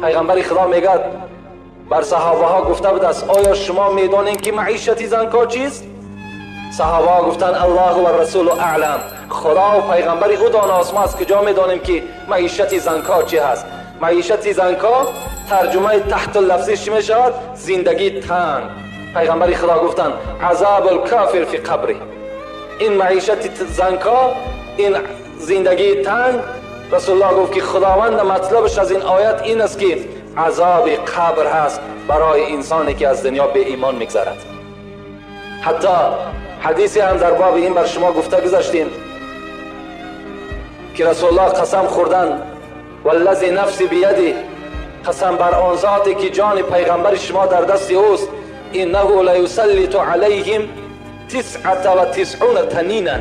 پیغمبر خدا میگه بر صحابه ها گفته بود است آیا شما میدانین که معیشت زنکا چیست؟ صحابه ها گفتن الله و رسول اعلم، خدا و پیغمبر او داناست، ما از کجا میدانیم که معیشت زنکا چی هست؟ معیشت زنکا ترجمه تحت اللفظی چی میشود؟ زندگی تنگ. پیغمبر خدا گفتن عذاب الکافر فی قبره. این معیشت زنکا، این زندگی تنگ، رسول الله گفت که خداوند مطلبش از این آیت این است که عذاب قبر هست برای انسانی که از دنیا به ایمان میگذرد. حتی حدیثی هم در باب این بر شما گفته گذاشتیم که رسول الله قسم خوردن والذی نفسی بیدی، قسم بر آن ذاتی که جان پیغمبر شما در دست اوست، انه لیسلط علیهم 99 تنینا.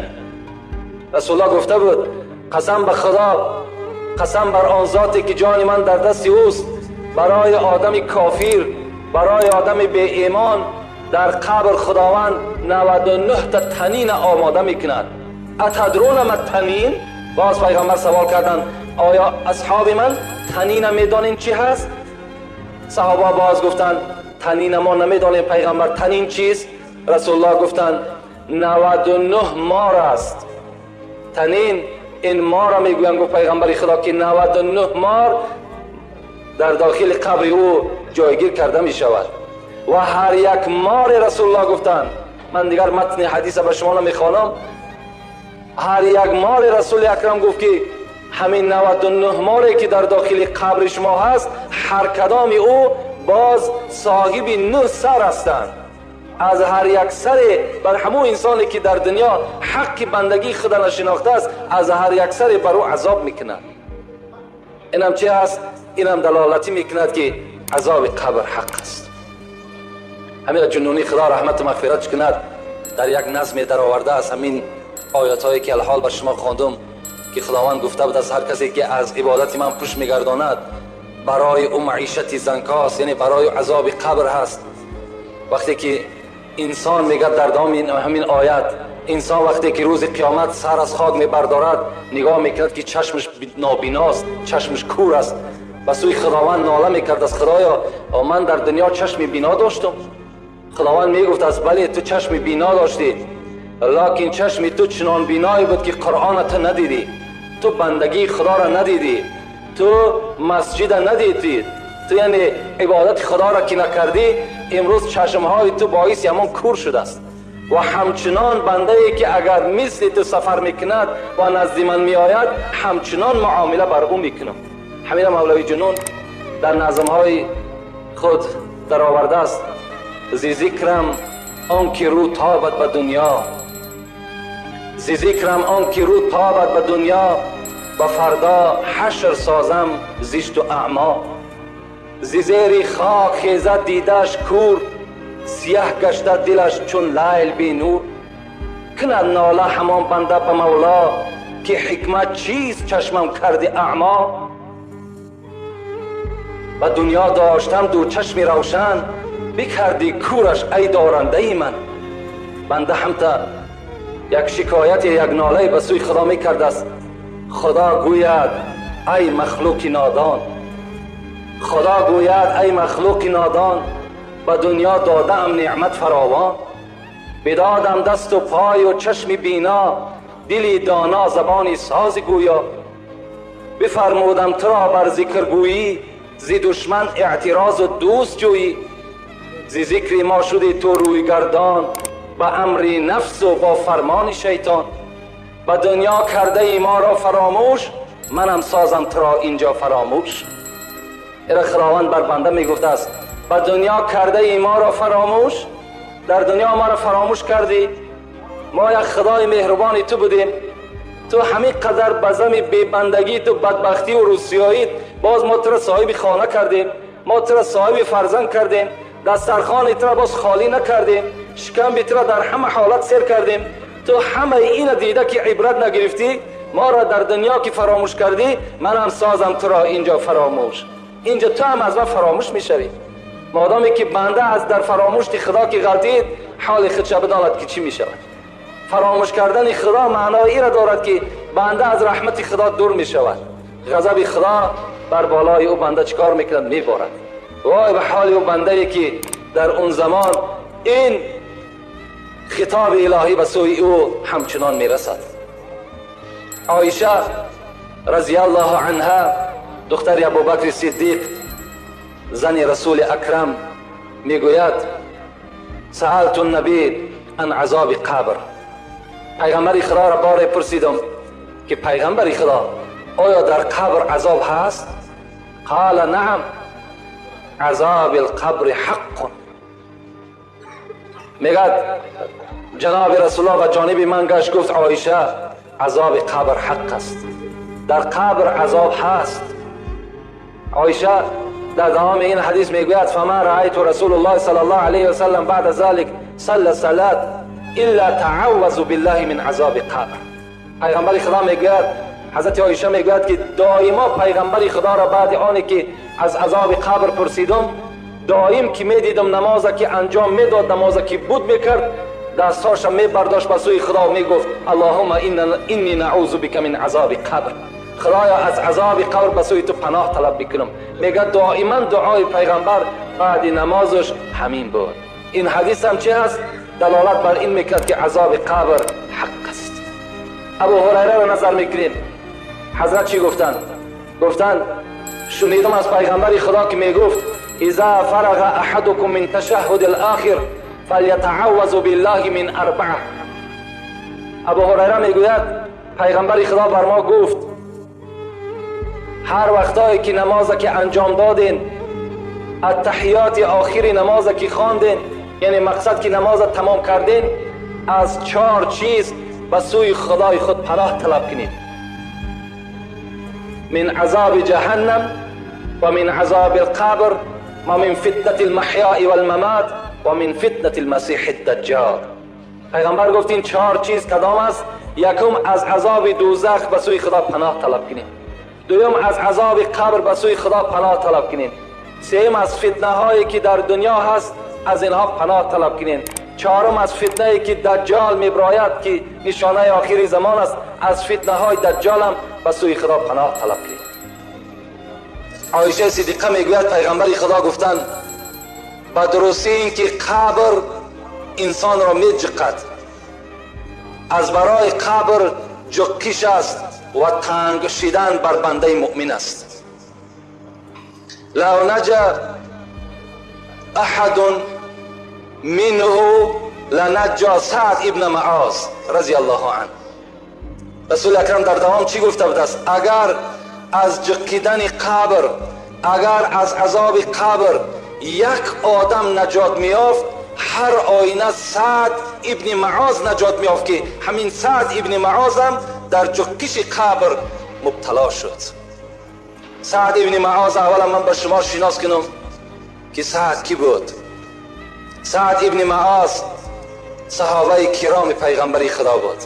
رسول الله گفته بود قسم به خدا، قسم بر آن ذاتی که جان من در دست اوست، برای آدم کافر، برای آدم بی ایمان در قبر خداوند 99 تا تنین آماده میکند. اتدرون ما تنین؟ باز پیغمبر سوال کردند آیا اصحاب من تنین میدانین چی هست؟ صحابه باز گفتند تنین ما نمیدانیم پیغمبر، تنین چیست؟ رسول الله گفتند 99 مار است. تنین این مار را میگویند، گفت پیغمبر خدا که 99 مار در داخل قبر او جایگیر کرده می شود و هر یک مار، رسول الله گفتند، من دیگر متن حدیث به شما نمیخوانم، هر یک مار رسول اکرم گفت که همین 99 ماری که در داخل قبر شما هست، هر کدام او باز صاحب 9 سر هستند. از هر یک سر بر همون انسانی که در دنیا حق بندگی خود نشناخته است، از هر یک سر بر او عذاب میکند. اینم چه هست؟ اینم دلالتی میکند که عذاب قبر حق است. همین جنونی خدا رحمت و مغفرت کند در یک نظم در آورده است همین آیات هایی که الحال بر شما خواندم که خداوند گفته بود از هر کسی که از عبادت من پشت میگرداند برای او معیشت زنکاست، یعنی برای عذاب قبر هست. وقتی که انسان میگه در دام همین آیت، انسان وقتی که روز قیامت سر از خاک میبردارد نگاه میکرد که چشمش نابیناست، چشمش کور است، به سوی خداوند ناله میکرد از خدایا من در دنیا چشم بینا داشتم. خداوند میگفت از بله تو چشم بینا داشتی، لکن چشم تو چنان بینایی بود که قرآن تو ندیدی، تو بندگی خدا را ندیدی، تو مسجد ندیدی، تو یعنی عبادت خدا را که نکردی، امروز چشمهای تو باعث همان کور شده است. و همچنان بنده ای که اگر مثل تو سفر میکند و نزد من میآید همچنان معامله بر او میکنم. همین مولوی جنون در نظمهای خود در آورده است: زی ذکرم آن که رو تابد به دنیا، زی ذکرم آن که رو تابد به دنیا، به فردا حشر سازم زشت و اعما. زی زیر خاک خیزد دیدش کور، سیه گشته دلش چون لیل بی نور. کند ناله همان بنده به مولا، که حکمت چیست چشمم کردی اعما. به دنیا داشتم دو چشمی روشن، بکردی کورش ای دارنده ای من. بنده هم تا یک شکایت یک ناله به سوی خدا میکرد است. خدا گوید ای مخلوق نادان، خدا گوید ای مخلوق نادان، به دنیا دادم نعمت فراوان. بدادم دست و پای و چشم بینا، دلی دانا زبانی ساز گویا. بفرمودم تو را بر ذکر گویی، زی دشمن اعتراض و دوست جویی. زی ذکر ما شدی تو روی گردان، به امر نفس و با فرمان شیطان. به دنیا کرده ای ما را فراموش، منم سازم تو را اینجا فراموش. ایره خداوند بر بنده میگفته است به دنیا کرده ای ما را فراموش، در دنیا ما را فراموش کردی، ما یک خدای مهربانی تو بودیم، تو همین قدر بزم بیبندگی تو بدبختی و روسیایی باز ما تو را صاحب خانه کردیم، ما تو را صاحب فرزند کردیم، دسترخوان تو را باز خالی نکردیم، شکم تو را در همه حالت سیر کردیم، تو همه این دیده که عبرت نگرفتی، ما را در دنیا که فراموش کردی، منم سازم تو را اینجا فراموش. اینجا تو هم از من فراموش میشوی. مادامی که بنده از در فراموش خدا که غلطید، حال خودش بداند که چی میشود. فراموش کردن خدا معنای ای را دارد که بنده از رحمت خدا دور میشود، غضب خدا بر بالای او بنده چکار میکند؟ میبارد. وای به حال او بنده ای که در اون زمان این خطاب الهی به سوی او همچنان میرسد. عایشه رضی الله عنها، دختر ابوبکر صدیق، زن رسول اکرم، میگوید سألت النبی عن عذاب قبر. پیغمبر خدا را باره پرسیدم که پیغمبر خدا آیا در قبر عذاب هست؟ قال نعم، عذاب القبر حق. میگد جناب رسول الله و جانب من گشت گفت عایشه عذاب قبر حق است، در قبر عذاب هست. عایشه در دوام این حدیث میگوید فما رأیت رسول الله صلی الله علیه وسلم بعد ذلك صلى صلاة الا تعوذ بالله من عذاب قبر. پیغمبر خدا میگوید، حضرت عایشه میگوید که دائما پیغمبر خدا را بعد آنی که از عذاب قبر پرسیدم، دائم که میدیدم نمازه که انجام میداد، نمازه که بود میکرد، دستهاش میبرداشت به سوی خدا و میگفت اللهم انی نعوذ بک من عذاب قبر، خدایا از عذاب قبر به سوی تو پناه طلب میکنم. میگه دائما دعای پیغمبر بعد نمازش همین بود. این حدیث هم چه هست؟ دلالت بر این میکرد که عذاب قبر حق است. ابو هریره را نظر میکنیم، حضرت چی گفتند؟ گفتند شنیدم از پیغمبر خدا که میگفت اذا فرغ احدكم من تشهد الاخر فلیتعوذ بالله من اربعه. ابو هریره میگوید پیغمبر خدا بر ما گفت هر وقتایی که نماز که انجام دادین، التحیات آخری نماز که خواندین، یعنی مقصد که نماز تمام کردین، از چهار چیز به سوی خدای خود پناه طلب کنید: من عذاب جهنم و من عذاب القبر و من فتنة المحیاء والممات و من فتنة المسیح الدجال. پیغمبر گفت این چهار چیز کدام است؟ یکم از عذاب دوزخ به سوی خدا پناه طلب کنید، دوم از عذاب قبر به سوی خدا پناه طلب کنید، سوم از فتنه هایی که در دنیا هست از اینها پناه طلب کنید، چهارم از فتنه ای که دجال میبراید که نشانه آخری زمان است، از فتنه های دجال هم به سوی خدا پناه طلب کنید. عایشه صدیقه میگوید پیغمبر خدا گفتند به درستی این که قبر انسان را میجقد، از برای قبر جقش است و تنگ شدن بر بنده مؤمن است. لو نجا احد منه لنجا سعد ابن معاذ رضی الله عنه. رسول اکرم در دوام چی گفته بود است؟ اگر از جقیدن قبر، اگر از عذاب قبر یک آدم نجات میافت، هر آینه سعد ابن معاذ نجات میافت که همین سعد ابن معاذ هم در جقش قبر مبتلا شد. سعد ابن معاذ اولا من به شما شناس کنم که سعد کی بود. سعد ابن معاذ صحابه کرام پیغمبری خدا بود.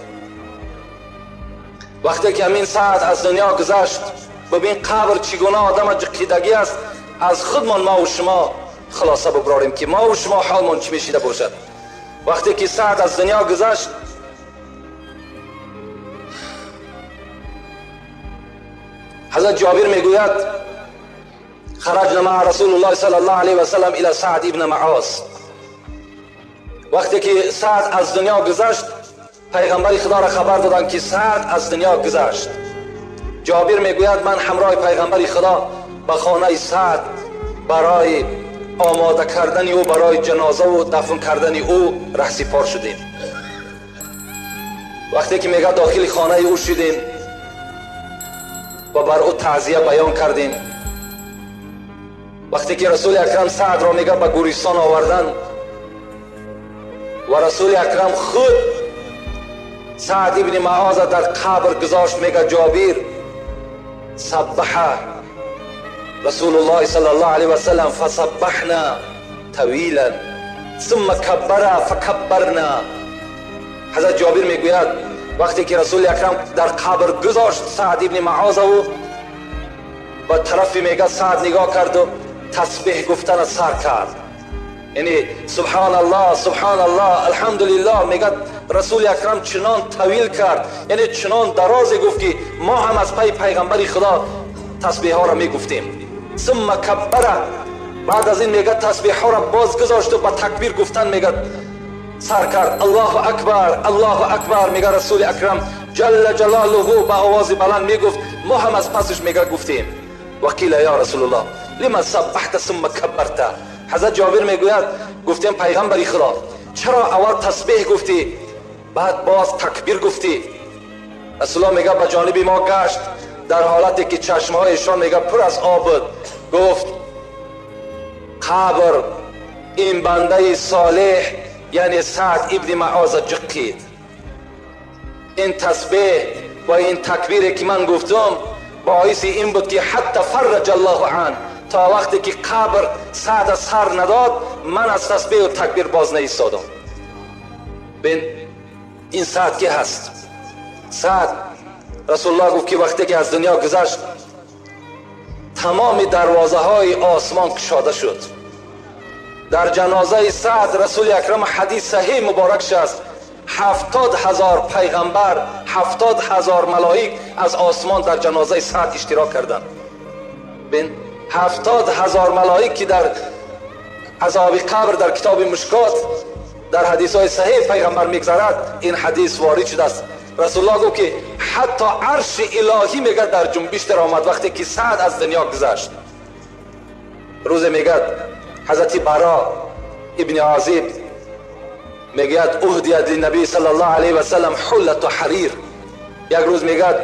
وقتی که همین سعد از دنیا گذشت، ببین قبر چگونه آدم جقیدگی است، از خودمان ما و شما خلاصه ببراریم که ما و شما حالمان چی میشیده باشد. وقتی که سعد از دنیا گذشت، حضرت جابر میگوید خرجنا مع رسول الله صلی الله علیه و سلم الى سعد ابن معاذ. وقتی که سعد از دنیا گذشت، پیغمبر خدا را خبر دادند که سعد از دنیا گذشت. جابر میگوید من همراه پیغمبر خدا به خانه سعد برای آماده کردن او برای جنازه و دفن کردن او رهسپار شدیم. وقتی که میگه داخل خانه او شدیم و بر او تعزیه بیان کردیم، وقتی که رسول اکرم سعد را میگه به گورستان آوردن و رسول اکرم خود سعد ابن معاذ در قبر گذاشت، میگه جابر سبح رسول الله صلی الله علیه و سلم فسبحنا طویلا ثم کبر فکبرنا. حضرت جابر میگوید وقتی که رسول اکرم در قبر گذاشت سعد ابن معاذ و به طرف میگه سعد نگاه کرد و تسبیح گفتن سر کرد، یعنی سبحان الله سبحان الله الحمدلله. میگه رسول اکرم چنان طویل کرد، یعنی چنان درازی گفت که ما هم از پی پیغمبر خدا تسبیح ها را میگفتیم. ثم کبر، بعد از این میگه تسبیح ها را باز گذاشت و با تکبیر گفتن میگه سر کرد. الله اکبر، الله اکبر. میگه رسول اکرم جل جلاله با آواز بلند میگفت، ما هم از پسش میگه گفتیم. وقیل یا رسول الله لما سبحت ثم کبرت. حضرت جابر میگوید گفتیم پیغمبر خدا چرا اول تسبیح گفتی بعد باز تکبیر گفتی؟ رسول الله میگه به جانب ما گشت در حالتی که چشمهایشان میگه پر از آب بود، گفت قبر این بنده صالح یعنی سعد ابن معاذ جقید. این تسبیح و این تکبیر که من گفتم باعث این بود که حتی فرج الله عنه، تا وقتی که قبر سعد سر نداد من از تسبیح و تکبیر باز نایستادم. بین این سعد که هست؟ سعد رسول الله گفت که وقتی که از دنیا گذشت تمام دروازه های آسمان کشاده شد. در جنازه سعد رسول اکرم حدیث صحیح مبارک است، 70,000 پیغمبر، 70,000 ملائک از آسمان در جنازه سعد اشتراک کردند. بین 70,000 ملائک که در عذاب قبر در کتاب مشکات در حدیث های صحیح پیغمبر میگذرد، این حدیث وارد شده است. رسول الله گفت که حتی عرش الهی میگه در جنبش در آمد وقتی که سعد از دنیا گذشت. روز میگه حضرت برا ابن عازب میگه اهدیت للنبی صلی الله علیه و سلم حلة حریر. یک روز میگه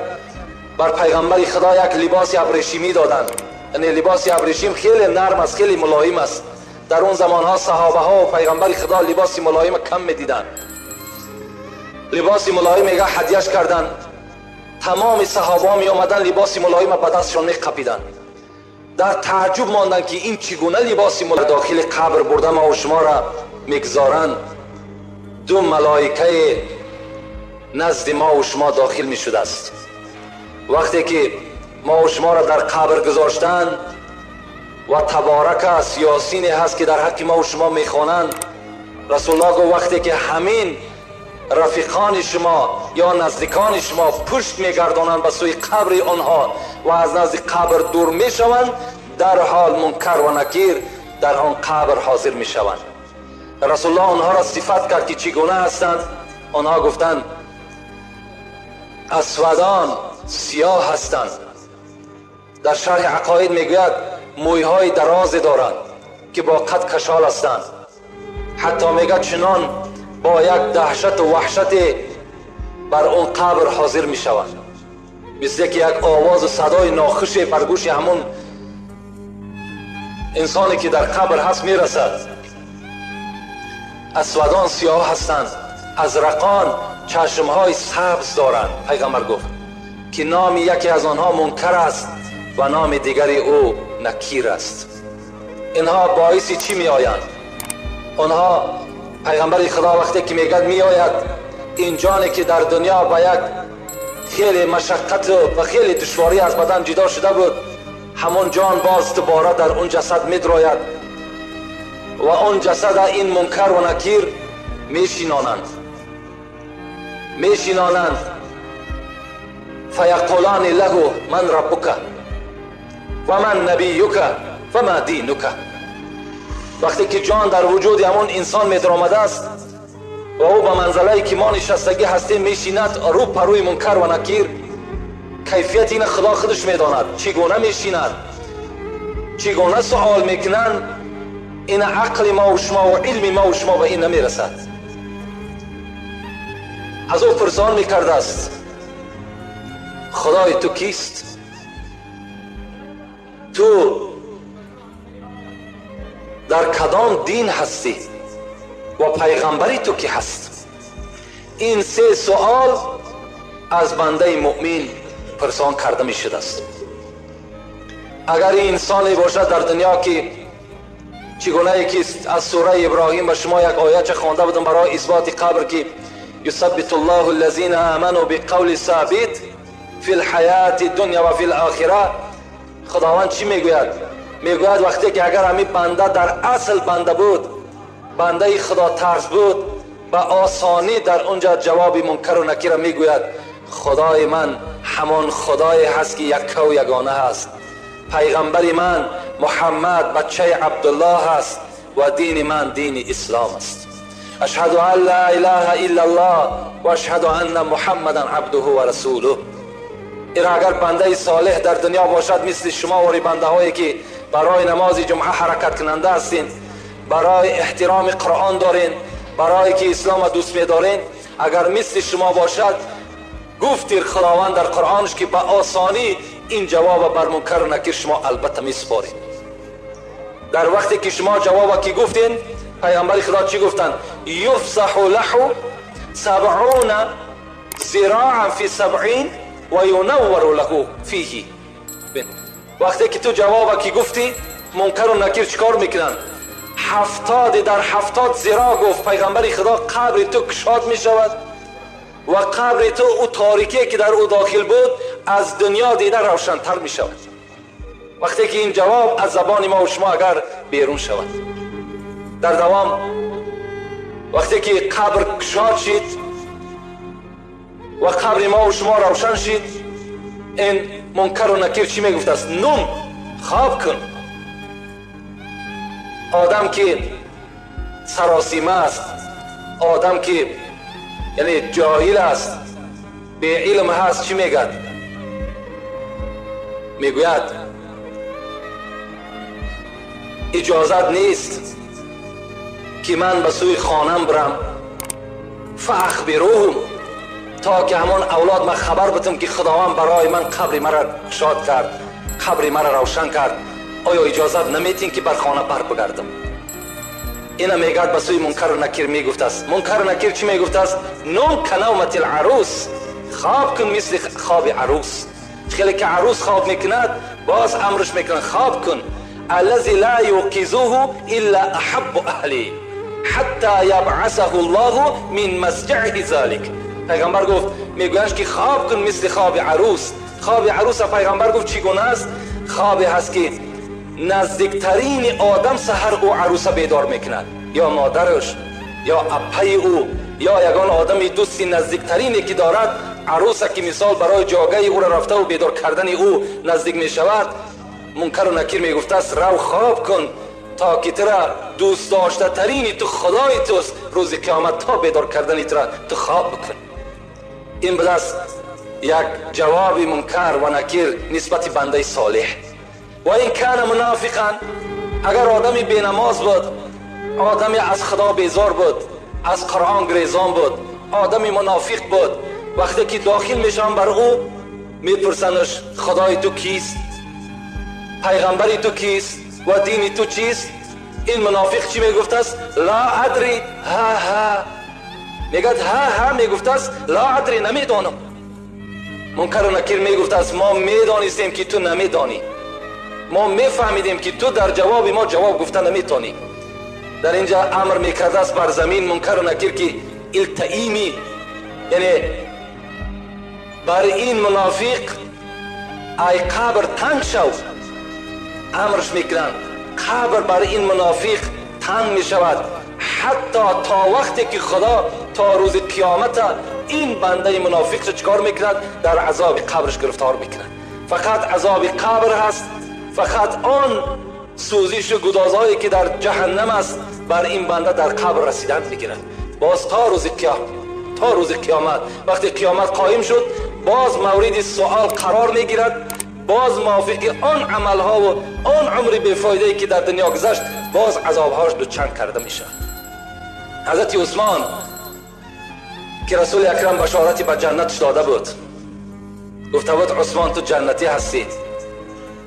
بر پیغمبر خدا یک لباس ابریشمی دادند. یعنی لباس ابریشم خیلی نرم است، خیلی ملایم است. در اون زمانها صحابه ها و پیغمبر خدا لباس ملایم کم میدیدند. لباس ملایم میگه هدیهش کردن. تمام صحابه ها می آمدن لباس ملایم به دستشان میقپیدند. در تعجب ماندند که این چگونه لباس ملایم. داخل قبر برده ما و شما را میگذارند، دو ملائکه نزد ما و شما داخل می شده است. وقتی که ما و شما را در قبر گذاشتند و تبارک است، یاسین هست که در حق ما و شما میخوانند، رسول الله گفت وقتی که همین رفیقان شما یا نزدیکان شما پشت میگردانند به سوی قبر آنها و از نزد قبر دور میشوند، در حال منکر و نکیر در آن قبر حاضر میشوند. رسول الله آنها را صفت کرد که چگونه هستند. آنها گفتند اسودان سیاه هستند. در شرح عقاید میگوید مویهای دراز دارند که با قد کشال هستند. حتی میگه چنان با یک دهشت و وحشت بر اون قبر حاضر میشوند، مثل که یک آواز و صدای ناخوش بر گوش همون انسانی که در قبر هست میرسد. اسودان سیاه هستند، ازرقان چشمهای سبز دارند. پیغمبر گفت که نام یکی از آنها منکر است و نام دیگری او نکیر است. اینها باعث چی می آیند؟ آنها پیغمبر خدا وقتی که میگد می آید این جانی که در دنیا با یک خیلی مشقت و خیلی دشواری از بدن جدا شده بود، همون جان باز دوباره در اون جسد می دراید و اون جسد این منکر و نکیر میشینانند. فیقولان له من ربک و من نبیک و ما دینک. وقتی که جان در وجود همون انسان می درآمده است و او به منزله که ما نشستگی هستیم میشیند، رو پروی منکر و نکیر، کیفیت این خدا خودش میداند چگونه میشیند، چگونه سوال میکنند. این عقل ما و شما و علم ما و شما به این نمیرسد. از او پرسان میکرده است خدای تو کیست؟ تو در کدام دین هستی و پیغمبری تو کی هست؟ این سه سوال از بنده مؤمن پرسان کرده می شده است. اگر این انسانی باشد در دنیا که چگونه یکی از سوره ابراهیم به شما یک آیه خوانده بودم برای اثبات قبر که یثبت الله الذین آمنوا بقول ثابت فی الحیات الدنیا و فی الاخره. خداوند چی میگوید؟ میگوید وقتی که اگر همین بنده در اصل بنده بود، بنده خدا ترس بود، به آسانی در اونجا جواب منکر و نکیر میگوید خدای من همان خدای هست که یک و یگانه هست. پیغمبر من محمد بچه عبدالله است و دین من دین اسلام است. اشهد ان لا اله الا الله و اشهد ان محمدا عبده و رسوله. این اگر بنده صالح در دنیا باشد مثل شما و بنده هایی که برای نماز جمعه حرکت کننده هستین، برای احترام قرآن دارین، برای که اسلام دوست می‌دارین، اگر مثل شما باشد، گفتیر خداوند در قرآنش که به آسانی این جواب بر منکر و نکیر شما البته میسپارید. در وقتی که شما جواب که گفتین، پیامبر خدا چی گفتن؟ یفسح له 70 ذراعا فی 70 و ینور له فیه. وقتی که تو جواب که گفتی، منکر و نکیر چیکار میکنن؟ 70 در 70 ذراع گفت پیغمبر خدا قبر تو کشاد میشود و قبر تو او تاریکی که در او داخل بود از دنیا دیده روشنتر میشود. وقتی که این جواب از زبان ما و شما اگر بیرون شود. در دوام وقتی که قبر کشاد شد و قبر ما و شما روشن شد، این منکر و نکیر چی میگفت است؟ نم، خواب کن. آدم که سراسیمه است، آدم که یعنی جاهل است، بی علم هست، چی میگد؟ میگوید اجازت نیست که من به سوی خانم برم، فاخبروهم، تا که همان اولاد من خبر بدم که خداوند برای من قبر مرا شاد کرد، قبر مرا روشن کرد، آیا اجازت نمیتین که بر خانه بر بگردم؟ اینا میگد به سوی منکر و نکیر میگفت است. منکر و نکیر چی میگفت است؟ نوم کنومت العروس، خواب کن مثل خواب عروس. خیلی که عروس خواب میکند باز امرش میکنن خواب کن. الذي لا يوقظه الا احب اهلی حتى يبعثه الله من مسجعه ذلك. پیغمبر گفت، میگویند که خواب کن مثل خواب عروس. خواب عروس پیغمبر گفت چگونه است؟ خواب هست که نزدیکترین آدم سحر او عروس بیدار میکند، یا مادرش یا اپای او یا یگان آدم دوستی نزدیکترینی که دارد. عروس که مثال برای جاگه او را رفته و بیدار کردن او نزدیک میشود، منکر و نکیر میگفته است رو خواب کن تا که ترا دوست داشته ترینی تو خدای توست، روز قیامت تا بیدار کردن ترا تو خواب بکن. این بوده است یک جواب منکر و نکیر نسبت بنده صالح. و این کان منافقا، اگر آدمی بینماز بود، آدمی از خدا بیزار بود، از قرآن گریزان بود، آدمی منافق بود، وقتی که داخل میشن بر او میپرسنش خدای تو کیست، پیغمبری تو کیست و دینی تو چیست؟ این منافق چی میگفت است؟ لا ادری، ها ها میگد، ها ها میگفت است، لا ادری، نمیدانم. منکر و نکیر میگفت است ما میدانستیم که تو نمیدانی، ما میفهمیدیم که تو در جواب ما جواب گفته نمیتونی. در اینجا امر میکرده است بر زمین منکر و نکیر که التئیمی، یعنی بر این منافق ای قبر تنگ شو، امرش میکنن قبر بر این منافق تنگ میشود حتی تا وقتی که خدا تا روز قیامت این بنده منافق رو چکار میکند؟ در عذاب قبرش گرفتار میکند. فقط عذاب قبر هست، فقط آن سوزش و گدازهایی که در جهنم است بر این بنده در قبر رسیدن میگیرد. باز تا روز قیامت، تا روز قیامت وقتی قیامت قایم شد باز مورد سوال قرار میگیرد، باز موافق آن عملها و آن عمر بیفایده که در دنیا گذشت باز عذابهاش دوچند کرده میشه. حضرت عثمان که رسول اکرم بشارتی به جنتش داده بود، گفته بود عثمان تو جنتی هستی.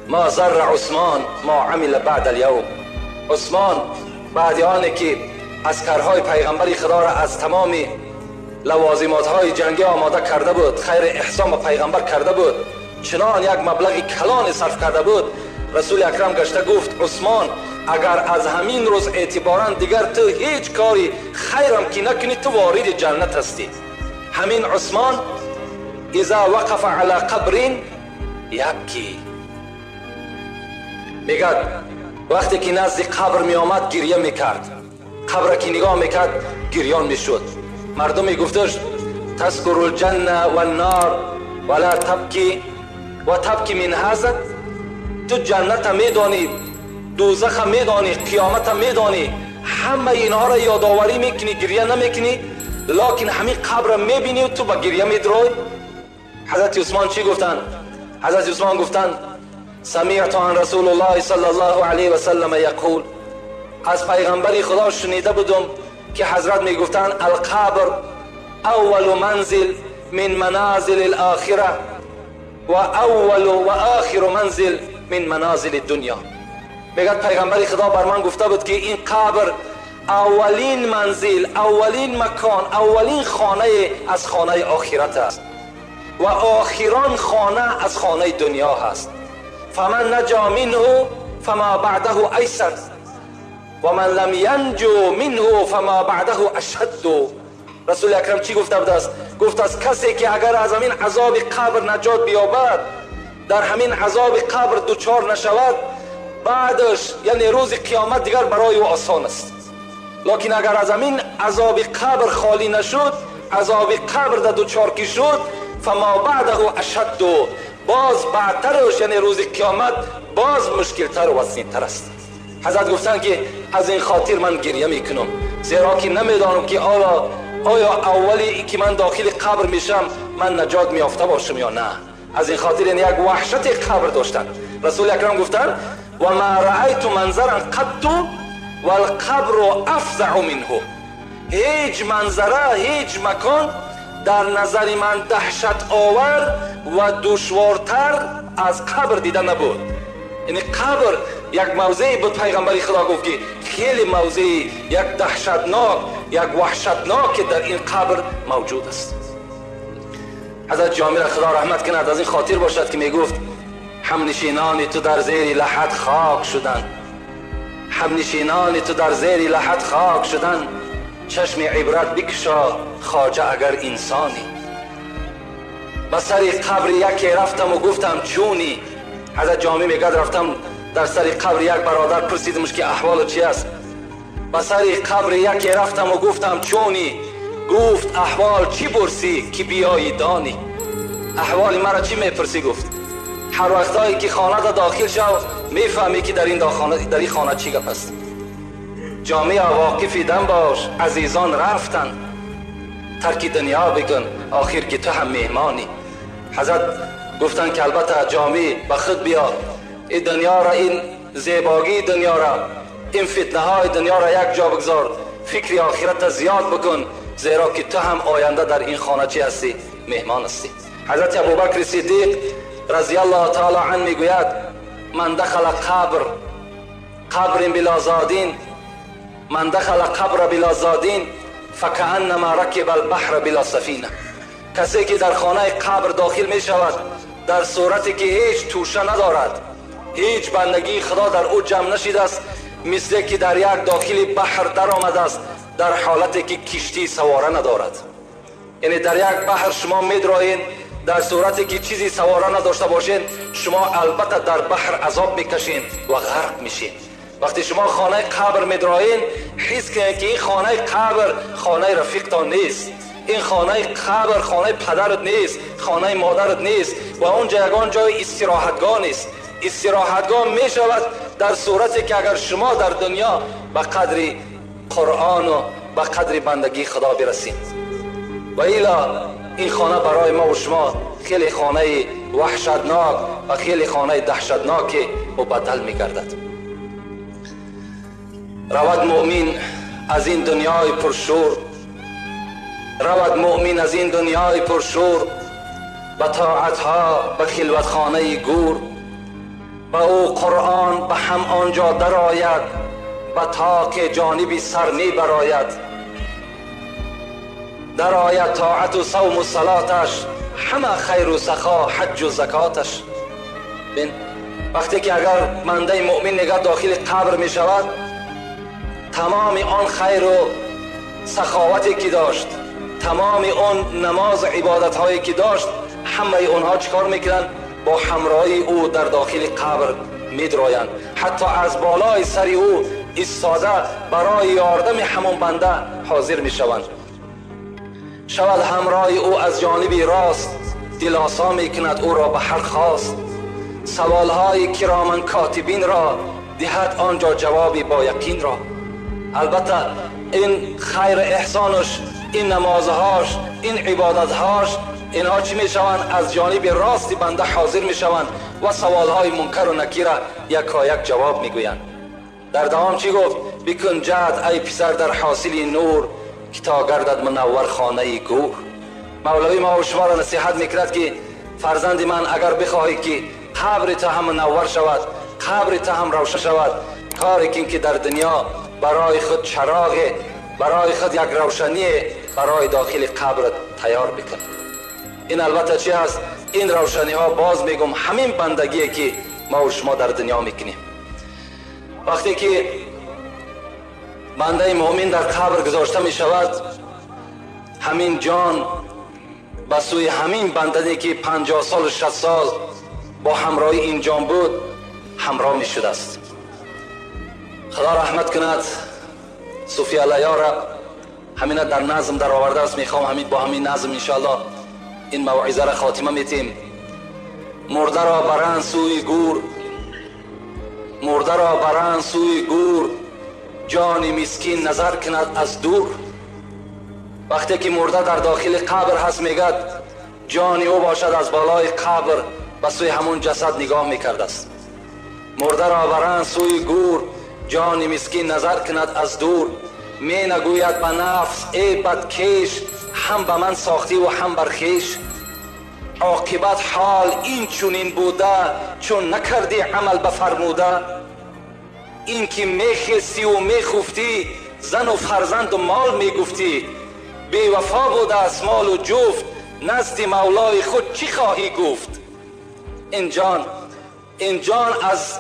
ما ضر عثمان ما عمل بعد الیوم. عثمان بعد آن که عسکرهای پیغمبر خدا را از تمام لوازمات های جنگی آماده کرده بود، خیر احسان به پیغمبر کرده بود، چنان یک مبلغ کلان صرف کرده بود، رسول اکرم گشته گفت عثمان اگر از همین روز اعتبارا دیگر تو هیچ کاری خیرم که نکنی تو وارد جنت هستی. همین عثمان اذا وقف علی قبر یبکی، میگد وقتی که نزد قبر می آمد گریه میکرد، قبر که نگاه میکرد گریان میشد. مردم میگفتش تذکر الجنه و النار ولا تبکی و تبکی من هذا. Ту ҷанната медонӣ, дӯзаха медонӣ, қиёмата медонӣ, ҳамаи инҳоро ёдоварӣ мекунӣ, гирья намекунӣ, локин ҳамин қабра мебинӣ, ту ба гирья медрой. Ҳазрати Усмон чӣ гуфтанд? Ҳазрати Усмон гуфтанд: سمعت عن رسول الله صلى الله عليه وسلم يقول, аз пайғамбари Худо шунида будум, ки ҳазрат мегуфтанд: القبر أول منزل من منازل الآخرة وأول وآخر منزل من منازل الدنيا. Мегӯяд, пайғамбари Худо бар ман гуфта буд, ки ин қабр аввалин манзил, аввалин макон, аввалин хонае аз хонаи охират аст ва охирон хона аз хонаи дунё ҳаст. فمن نجا منه فما بعده أيسر ومن لم ينج منه فما بعده أشد. Расули акрам чӣ гуфта будааст? Гуфтааст, касе ки агар аз ҳамин азоби қабр наҷот биёбад, дар ҳамин азоби қабр дучор нашавад, баъдаш, яъне рӯзи қиёмат, дигар барои ӯ осон аст. Локин агар аз ҳамин азоби қабр холӣ нашуд, азоби қабр да дучор ки шуд, فما بعده أشد, боз баъдтараш, яъне рӯзи қиёмат, боз мушкилтару вазнинтар аст. Ҳазрат гуфтанд, ки аз ин хотир ман гирья мекунам, зеро ки намедонам, ки оё аввали ки ман дохили қабр мешавам, ман наҷот меёфта бошам ё на. Аз ин хотир як ваҳшати қабр доштанд. Расули акрам гуфтанд: وما رأيت منظرا قط والقبر أفظع منه. Ҳеҷ манзара, ҳеҷ макон дар назари ман даҳшат овар ва душвортар аз қабр дида набуд. Яъне қабр як мавзее буд, пайғамбари Худо гуфт, ки хеле мавзеи як даҳшатнок, як ваҳшатноке дар ин қабр мавҷуд аст. Ҳазрат Ҷомира, Худо раҳмат кунад, аз ин хотир бошад, ки мегуфт: ҳамнишинони ту дар зери лаҳад хок шуданд, ҳамнишинони ту дар зери лаҳад хок шуданд, чашми ибрат бикушо, хоҷа, агар инсонӣ. Ба сари қабри яке рафтаму гуфтам: чунӣ? Ҳазрат Ҷомӣ мегӯяд, рафтам дар сари қабри як бародар, пурсидимш, ки аҳволу чи аст. Ба сари қабри яке рафтаму гуфтам: чунӣ? Гуфт: аҳвол чӣ пурсӣ, ки биёӣ донӣ? Аҳволи маро чӣ мепурсӣ, гуфт, ҳар вақтҳое ки хонада дохил шав, мефаҳмӣ, ки дар ин хона чӣ гап аст. Ҷомеа, воқифи дам бош, азизон рафтанд, тарки дунё бикун, охир ки ту ҳам меҳмонӣ. Ҳазрат гуфтанд, ки албатта, Ҷомӣ, ба худ биё, ин дунёро, ин зебогии дунёро, ин фитнаҳои дунёро як ҷо бигзор, фикри охирата зиёд бикун, зеро ки ту ҳам оянда дар ин хона чӣ ҳастӣ? Меҳмон ҳастӣ. Ҳазрати Абубакри Сиддиқ رضي الله تعالى عنه мегӯяд: من دخل قبر بلا زاد، من دخل قبر بلا زاد فكأنما ركب البحر بلا سفينة. کسی که در خانه قبر داخل می شود، در صورتی که هیچ توشه ندارد، هیچ بندگی خدا در او جمع نشده است، مثل که در یک داخل بحر در آمده است، در حالتی که کشتی سواره ندارد. یعنی در یک بحر شما میدرایین، در صورتی که چیزی سواره نداشته باشین، شما البته در بحر عذاب میکشین و غرق میشین. وقتی شما خانه قبر میدرایین، حس کنید که این خانه قبر خانه رفیقتان نیست، این خانه قبر خانه پدرت نیست، خانه مادرت نیست و اونجا یگان جای استراحتگاه نیست. استراحتگاه می شود در صورتی که اگر شما در دنیا به قدر قرآن و به قدر بندگی خدا برسید و الا این خانه برای ما و شما خیلی خانه وحشتناک و خیلی خانه دهشتناک مبدل می گردد. رود مؤمن از این دنیای پرشور، رود مؤمن از این دنیای پرشور، به طاعتها به خلوتخانه گور. به او قرآن به هم آنجا درآید، به طاق جانبی سر می براید. درآید طاعت و صوم و صلاتش، همه خیر و سخا، حج و زکاتش. بین، وقتی که اگر بنده مؤمن نگاه داخل قبر می شود، تمام آن خیر و سخاوتی که داشت، تمام آن نماز، عبادت هایی که داشت، همه اونها چیکار میکنن؟ با همراهی او در داخل قبر میدرایند. حتی از بالای سر او ایستاده برای یاردم همون بنده حاضر میشوند. شود همراه او از جانب راست، دلاسا میکند او را به هر خواست. سوالهای کرامن کاتبین را دهد آنجا جوابی با یقین را. البته این خیر احسانش، این نمازهاش، این عبادتهاش، اینها چی میشوند؟ از جانب راست بنده حاضر میشوند و سوالهای منکر و نکیر را یکایک جواب میگویند. در دوام چی گفت؟ بکن جهد ای پسر در حاصل نور، که تا گردد منور خانه گور. مولوی ما و شما را نصیحت میکرد که فرزند من، اگر بخواهی که قبر تو هم منور شود، قبر تو هم روشن شود، کاری کن که در دنیا برای خود چراغ، برای خود یک روشنی برای داخل قبر تیار بکن. این البته چی هست؟ این روشنی ها باز میگم همین بندگیه که ما و شما در دنیا میکنیم. وقتی که بنده مؤمن در قبر گذاشته میشود، همین جان به سوی همین بنده که 50 سال 60 سال با همراهی این جان بود همراه می شده است. خدا رحمت کند صوفی علیار را، همین در نظم در آورده است. میخوام همین با همین نظم انشاءالله این موعظه را خاتمه میتیم. مرده را برند سوی گور، مرده را برند سوی گور، جان مسکین نظر کند از دور. وقتی که مرده در داخل قبر هست، میگد جان او باشد از بالای قبر به سوی همون جسد نگاه میکرده است. مرده را برند سوی گور، جان مسکین نظر کند از دور. می نگوید به نفس ای بدکیش، هم به من ساختی و هم بر خویش. عاقبت حال این چنین بوده، چون نکردی عمل بفرموده. این که میخستی و میخفتی، زن و فرزند و مال میگفتی. بی وفا بوده است مال و جفت، نزد مولای خود چی خواهی گفت؟ این جان از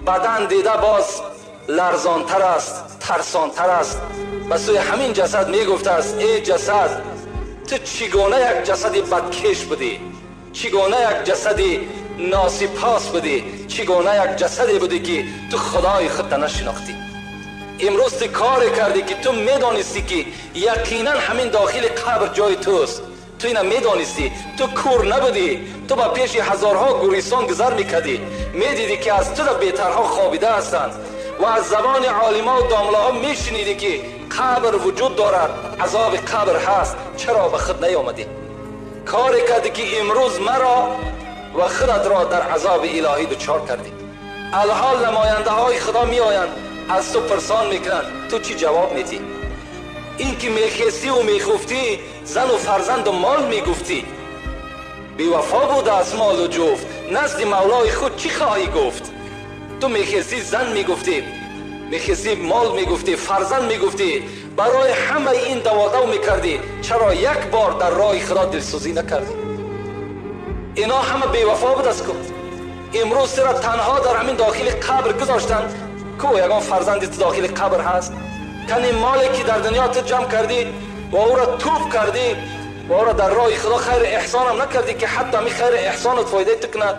بدن دیده باز لرزانتر است، ترسانتر است. به سوی همین جسد میگفته است ای جسد، تو چگونه یک جسد بدکش بودی، چگونه یک جسد ناسپاس بودی، چگونه یک جسدی بودی که تو خدای خود نشناختی. امروز تو کار کردی که تو میدانستی که یقینا همین داخل قبر جای توست. تو اینا میدانستی، تو کور نبودی، تو با پیش هزارها گوریسان گذر میکردی، میدیدی که از تو بهترها خوابیده هستند و از زبان عالما و داملاها میشنیدی که قبر وجود دارد، عذاب قبر هست. چرا به خود نیامدی؟ کاری کردی که امروز مرا و خودت را در عذاب الهی دچار کردی. الحال نماینده های خدا می آیند، از تو پرسان میکنند، تو چی جواب میدی؟ این که میخستی و میخفتی، زن و فرزند و مال میگفتی. بی وفا بوده از مال و جفت، نزد مولای خود چی خواهی گفت؟ تو میخستی زن میگفتی، میخستی مال میگفتی، فرزند میگفتی، برای همه این دوادو میکردی. چرا یک بار در راه خدا دلسوزی نکردی؟ اینا همه بی وفا بود از امروز را تنها در همین داخل قبر گذاشتند. کو یگان فرزندی تو داخل قبر هست؟ کنی مالی که در دنیا تو جمع کردی و او را توف کردی و او را در راه خدا خیر احسان هم نکردی که حتی می خیر احسانت فایده تو کند.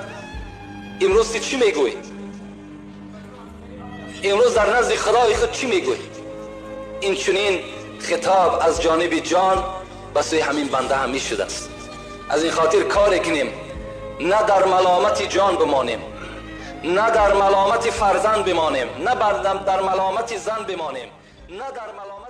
امروز چی میگویی؟ امروز در نزد خدای خود چی میگویی؟ این چنین خطاب از جانب جان به سوی همین بنده هم میشده است. از این خاطر کار کنیم نه در ملامت جان بمانیم، نه در ملامت فرزند بمانیم، نه در ملامت زن بمانیم، نه در ملامت